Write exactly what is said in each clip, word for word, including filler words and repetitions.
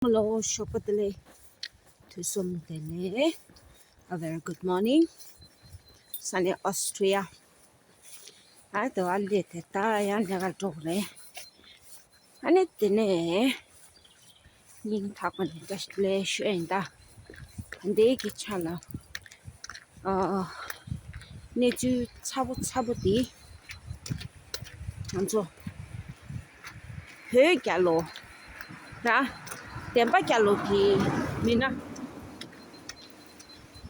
ལོ། ཞོགས་པ་བདེ་ལེགས། དུས་གསུམ་བདེ་ལེགས། A very good morning. Sunny Austria. ཨ་དེ་བ་ལས་དེ་ད་ཡང་ལས་ཀ་འགྲོ་གི་རེད། ཨ་ནི་དེ་ནས་སྙིང་ཐག་པ་ནས་བཀྲ་ཤིས་བདེ་ལེགས་ཞུ་ཡིན། ད་ད་ལྟའི་གི་ཆ་ལ་ཨ་གནས་ཚུལ་ཚ་པོ་ཚ་པོ་དེ་ང་ཚོ་བོད་རྒྱལ་ལོ་ར་བདེན་པ་རྒྱལ་ལོ་གི་མི་སྣ་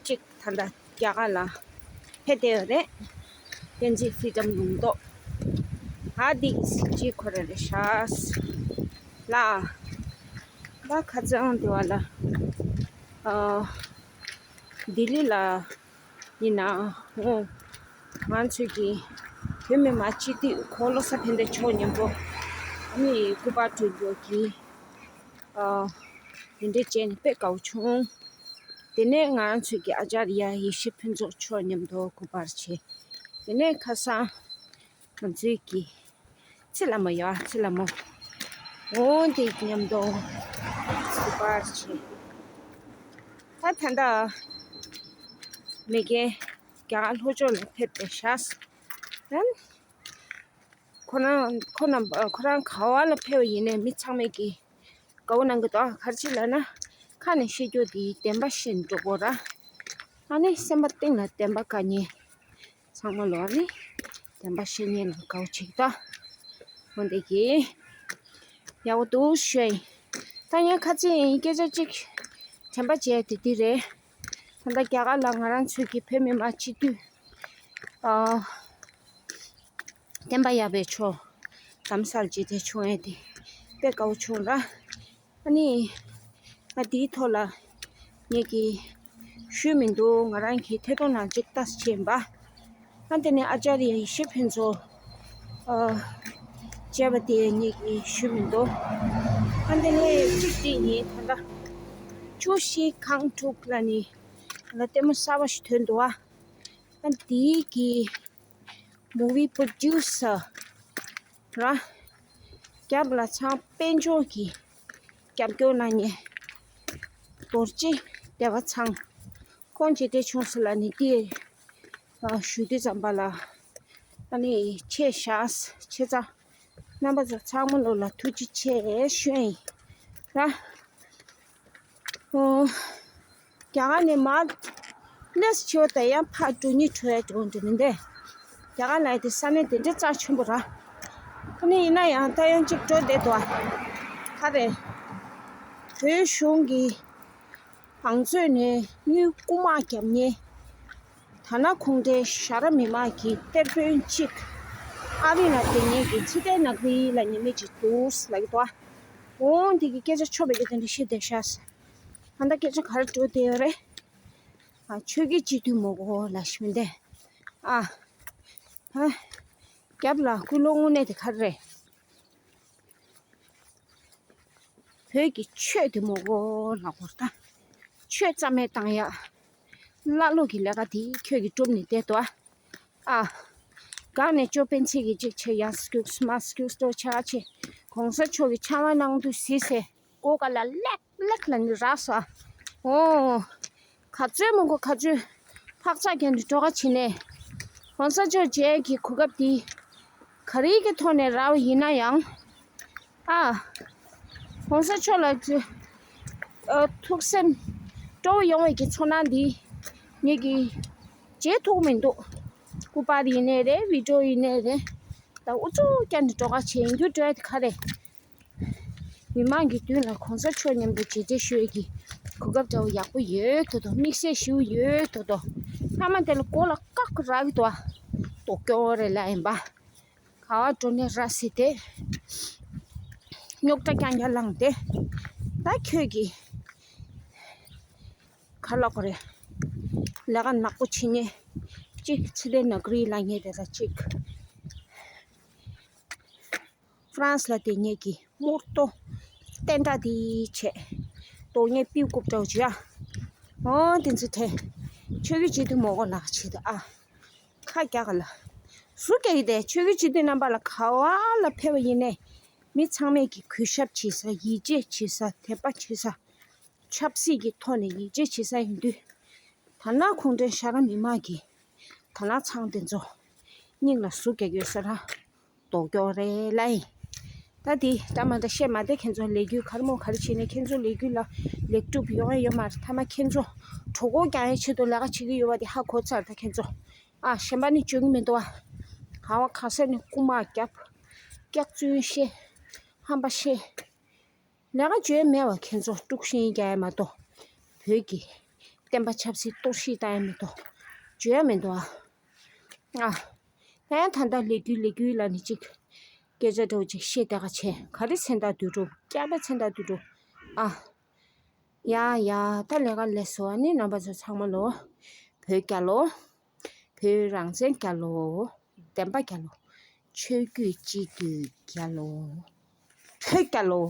གཅིག་ད་ལྟ་རྒྱ་གར་ལ་ཕེབས་བསྡད་ཡོད་རེད། བསྟན་འཛིན་ཧྥི་རི་ཌམ་ལུང་རྟོགས། ཨ་འདི་གི་གཟི་བརྗིད་ཁོ་རང་རེད་ཤག་ལ། ད་ཁ་རྩང་དེ་བ་ལ་ཨ་ལྡི་ལི་ལ་ཡིན་ན་འོ་ང་ཚོས་ཀྱི་བོད་མི་མང་སྤྱི་འཐུས་ཁོང་བློ་བཟང་ཕན་བདེ་མཆོག་མཉམ་པོ་ཨ་ནི་སྐུ་པར་བྲིས་འགྲོ་གི་ཨ་དེ་འདྲ་བྱས་ནས་དཔེ་དགའ་བོ་བྱུང་། དེ་ནས་ང་ཚོས་ཀྱི་ཨ་ཅཱརྱ་ཡེ་ཤེས་ཕུན་ཚོགས་མཆོག་མཉམ་དུ་སྐུ་པར་བྱས། དེ་ནས་ཁ་སང་ང་ཚོས་ཀྱི་ཚེ་ལ་མོ་ཡ་ཚེ་ལ་མོ་འོ་དེ་མཉམ་དུ་སྐུ་པར་བྱས། ད་ད་ལྟ་མི་རྒན་རྒྱ་གར་ལྷོ་ཕྱོགས་ལ་ཕེབས་པའི་ཤག་ད་ཁོ་རང་ཁོ་རྣམ་ཁོ་རང་ག་བ་ལ་ཕེབས་པ་ཡིན་ནའི་མི་ཚང་མས་ཀྱི་དགའ་བོ་གནང་གི་འདུག་ག་རེ་བྱས་ལབ་ན་ཁ་ནས་བཤད་རྒྱུ་དེ་བདེན་པ་བཤད་འགྲོ་དགོས་ར། ཨ་ནི་སེམས་པ་གཏིང་ལ་བདེན་པ་བཀའ་ཉན། ཚང་མ་ལོ་ཨ་ནི་བདེན་པ་བཤད་ཉན་ལ་དགའ་བོ་བྱེད་ཀྱི་འདུག་འོ་འདི་གི་ཡག་པོ་འདུག་ཞུ་ཡིན། ད་ངས་ཁ་ཚིག་ཡིན་སྐད་ཆ་གཅིག་དྲན་པ་བྱས་དེ་འདི་རེད། ད་ལྟ་རྒྱ་གར་ལ་ང་རང་ཚོའི་གི་བོད་མི་མང་སྤྱི་འཐུས་ཨ་བསྟན་པ་ཡར་འཕེལ་མཆོག་དྷ་རམ་ས་ལ་མཇལ་འཕྲད་བྱུང་ཡས་དེ་དཔེ་དགའ་བོ་བྱུང་ར། ཨ་ནི་ང་དེའི་ཐོག་ལ་ངེད་ཀྱིས་ཞུས་མི་འདུག་ང་རང་གིས་ཐད་གཏོང་ནང་ཅིག་ལྟ་བྱས་ཡིན་པ། ཨ་དེ་ནས་ཨ་ཅཱརྱ་ཡེ་ཤེས་ཕུན་ཚོགས་ཨ་བྱས་པ་དེ་ངེད་ཀྱིས་ཞུས་མི་འདུག་ཨ་དེ་ནས་གཅིག་དེ་ཡིན། ད་ལྟ་བཅུ་བཞི་ཁང་དྲུག་ལ་ནི་ང་ལ་ལྟད་མོ་གསར་པ་ཞིག་ཐོན་འདུག་ཨ་ཨ་དེའི་གི་movie producer ར། རྒྱབ་ལ་ཚང་དཔལ་འབྱོར་གྱི་རྒྱབ་སྐྱོར་གནང་མཁན་རྡོ་རྗེ་བདེ་བ་ཚང་། ཁོང་མཇལ་འཕྲད་བྱུང་སོང་ལབ་ནས་འདི་ཞུ་དུས་ཙམ་པ་ལ་ཨ་ནི་ཆེ་ཤག་ཆེ་ཚ། རྣམ་པ་ཚོ་ཚང་མ་ལོ་ལ་ཐུགས་རྗེ་ཆེ་ཞུ་ཡིན་ར། ཨོ། རྒྱ་གར་ནས་མར་ལས་ཆེ་བ་དང་ཡང་ཕར་འགྲོ་ཉིད་འགྲོ་ཡ་འགྲོ་འདི་མི་འདས། རྒྱ་གར་ལ་ཡ་དེ་ས་གནས་དེ་འདྲ་རྩ་ཆེན་པོ་ར། ཨ་ནི་ཡིན་ན་ཡང་ད་ཡང་གཅིག་འགྲོ་བསྡད་འདུག་ཨ། ག་རེ། བོད་གཞུང་གི་བང་མཛོད་ནས་དངུལ་རྐུ་མ་བརྒྱབ་མཁན། དྷ་ན་ཁུངས་ལྡན་ཞྭ་ར་མི་མང་གི་གཏེར་དཔོན་གཅིག་ཨ་རི་ལ་བསྡད་མཁན་གྱི་ཚེ་བརྟན་ནག་རིལ་ལབ་མཁན་མི་གཅིག་འདུག་ལབ་ཀྱི་འདུག་ཨ། འོང་འདི་གི་སྐད་ཆ་ཆོ་བའི་གི་དེ་འདྲ་བཤད་བསྡད་ཤག་ཨ་ད་སྐད་ཆ་ག་རེ་འགྲོ་བསྡད་ཡོད་རེད། ཨ་ཆོས་བརྒྱུད་སྤྱི་འཐུས་མོ་གོ་ལ་ཤི་མི་འདས། ཨ་ཧ། རྒྱབ་ལ་སྐུ་ལོ་དངོས་གནས་དེ་ག་རེ་རེད། བོད་ཀྱི་ཆོས་དེ་མོ་གོ་ལ་གོ་ད། ཆོས་རྩ་མེད་བཏང་ཡ། ཀླ་ཀློ་གི་ལས་ཀ་དེ་ཁྱོད་ཀྱིས་སྒྲུབ་ནས་བསྡད་དོ་ཨ། ཨ། སྒང་ནས་ཅོ་སྤེན་ཚེ་གིས་གཅིག་བྱས་ཡ་སྐྱུགས་མ་སྐྱུགས་ཏོ་ཆ་ཆེ། གོང་ས་མཆོག་གི་ཕྱག་དབང་གནང་དུས་གཟིགས་སེ་སྒོ་ག་ལ་ལེགས་ལེགས་ལ་ནི་རག་སོ་ཨ། ཨོ། ག་ཚོད་མང་པོ་ག་ཚོད་འཕག་འཚག་རྒྱག་ནས་འགྲོ་ག་ཕྱིན་ནས། གོང་ས་མཆོག་མཇལ་གྱི་གོ་སྐབས་འདི་ག་རེ་གི་ཐོག་ནས་རག་པ་ཡིན་ན་ཡང་། ཨ། གོང་ས་མཆོག་ལ་ཨ་ཐུགས་སེམས་སྤྲོ་བོ་ཡོང་བའི་གི་ཚོར་སྣང་འདི་ངེད་ཀྱིས་བརྗེད་ཐུབ་མི་འདུག་སྐུ་པར་ཡིན་ནའི་རེད། བི་ཌི་ཡོ་ཡིན་ནའི་རེད། ད་ཨུ་ཚུགས་བསྐྱལ་ནས་འགྲོ་ག་བྱེད་ཡིན་རྒྱུ་འགྲོ་ཡ་དེ་ག་རེད། མི་མང་གི་མདུན་ལ་གོང་ས་མཆོག་མཉམ་དུ་མཇལ་འཕྲད་ཞུ་ཡས་ཀྱི་གོ་སྐབས་འདྲ་བོ་ཡག་པོ་ཡོད་དོ་དོ། དམིགས་བསལ་ཞེ་པོ་ཡོད་དོ་དོ། མཐའ་མ་དེ་ལ་མགོ་ལ་བཀག་རག་གི་འདུག་ཨ། ལྟོ་སྐྱོ་བོ་རེད་ལ་ཡིན་པ། ག་བ་འགྲོ་ནས་ར་སི་དེ། རྙོག་དྲ་རྐྱང་རྐྱང་བསླངས་ཏེ། ད་ཁྱོད་ཀྱིས་ག་ལ་གོ་རེད། ལས་ཀ་ནག་པོ་བྱེད་ཉེ། གཅིག་ཚེ་བརྟན་ནག་རིལ་ལ་ཉེ་དེ་ལ་གཅིག་ཧྥ་རན་སི་ལ་བསྡད་མཁན་གྱི་དམུར་ཏོ་བསྟན་དགྲ་དེ་བྱས། གཏོར་ཉེས་པིའུ་རྐུབ་འདྲ་བོ་བྱས་ཨ། འོ་དེ་ཚོ་དེ། ཆོས་བརྒྱུད་སྤྱི་འཐུས་མོ་གོ་ལགས་བྱེད་དོ་ཨ། ཁ་རྒྱག་ག་ལ། ཟུར་རྒྱག་གི་དེ་ཆོས་བརྒྱུད་སྤྱི་འཐུས་རྣམ་པ་ལ་ག་བ་ལ་ཕེབས་པ་ཡིན་ནའི། མི་ཚང་མས་ཀྱི་གུས་ཞབས་བྱེད་ས། ཡིད་ཆེས་བྱེད་ས། དད་པ་བྱེད་ས། ཆབ་སྲིད་ཀྱི་ཐོག་ནས་ཡིད་ཆེས་བྱེད་ས་ཡིན་དུས། ད་ལྟ་ཁོང་ཚོའི་ཤ་ར་མི་མང་གི་ད་ལྟ་ཚང་དེ་ཚོ་སྙིང་ལ་ཟུག་རྒྱག་ཡོད་ས་ར་ལྡོག་ཀྱོག་རེད་ལ་ཡིན། ད་དེ་འདྲ་མ་འདྲ་བཤད་མ་བསྡད། ཁྱེད་ཚོ་ལས་འགུལ་ག་རེ་མོ་ག་རེ་བྱས་ནས་ཁྱེད་ཚོ་ལས་འགུལ་ལ་ལེགས་གྲུབ་ཡོང་ཡ་ཡོད་མ་རེད། མཐའ་མ་ཁྱེད་ཚོ་གྲོད་ཁོག་རྒྱག་ཡའི་ཆེད་དུ་ལས་ཀ་བྱེད་ཀྱི་ཡོད་པ་དེ་ཧ་གོ་ཚར། ད་ཁྱེད་ཚོ་ཨ་གཞན་པ་ནི་བརྗོད་ཀྱི་མི་འདུག་ཨ། ག་བ་ག་ས་ནས་རྐུ་མ་རྒྱབ། སྐྱག་རྫུན་བཤད། ཧམ་པ་བཤད། ལས་ཀ་བྱེད་ཡ་མེད་པ། ཁྱེད་ཚོ་དཀྲུག་ཤིང་རྒྱག་ཡ་མ་གཏོགས། བོད་ཀྱི་བསྟན་པ་ཆབ་སྲིད་གཏོར་བཤིག་བཏང་ཡ་མ་གཏོགས་བྱེད་ཡ་མི་འདུག་ཨ། ཨ། ད་ཡང་ད་ལྟ་ལས་འགུལ་ལས་འགུལ་ལ་ནི་གཅིག་སྐད་ཆ་འདྲ་བོ་ཅིག་བཤད་བསྡད་ག་བྱས། ག་རེ་མཚན་རྟགས་བསྡུས་འགྲོ། སྐྱག་པ་མཚན་རྟགས་བསྡུས་འགྲོ། ཨ། ཡ་ཡ། ད་ལས་ཀ་ལས་སོ། ཨ་ནི་རྣམ་པ་ཚོ་ཚང་མ་ལོ། བོད་རྒྱལ་ལོ། བོད་རང་བཙན་རྒྱལ་ལོ། བསྟན་པ་རྒྱལ་ལོ། ཆོས་བརྒྱུད་སྤྱི་འཐུས་རྒྱལ་ལོ། བོད་རྒྱལ་ལོ།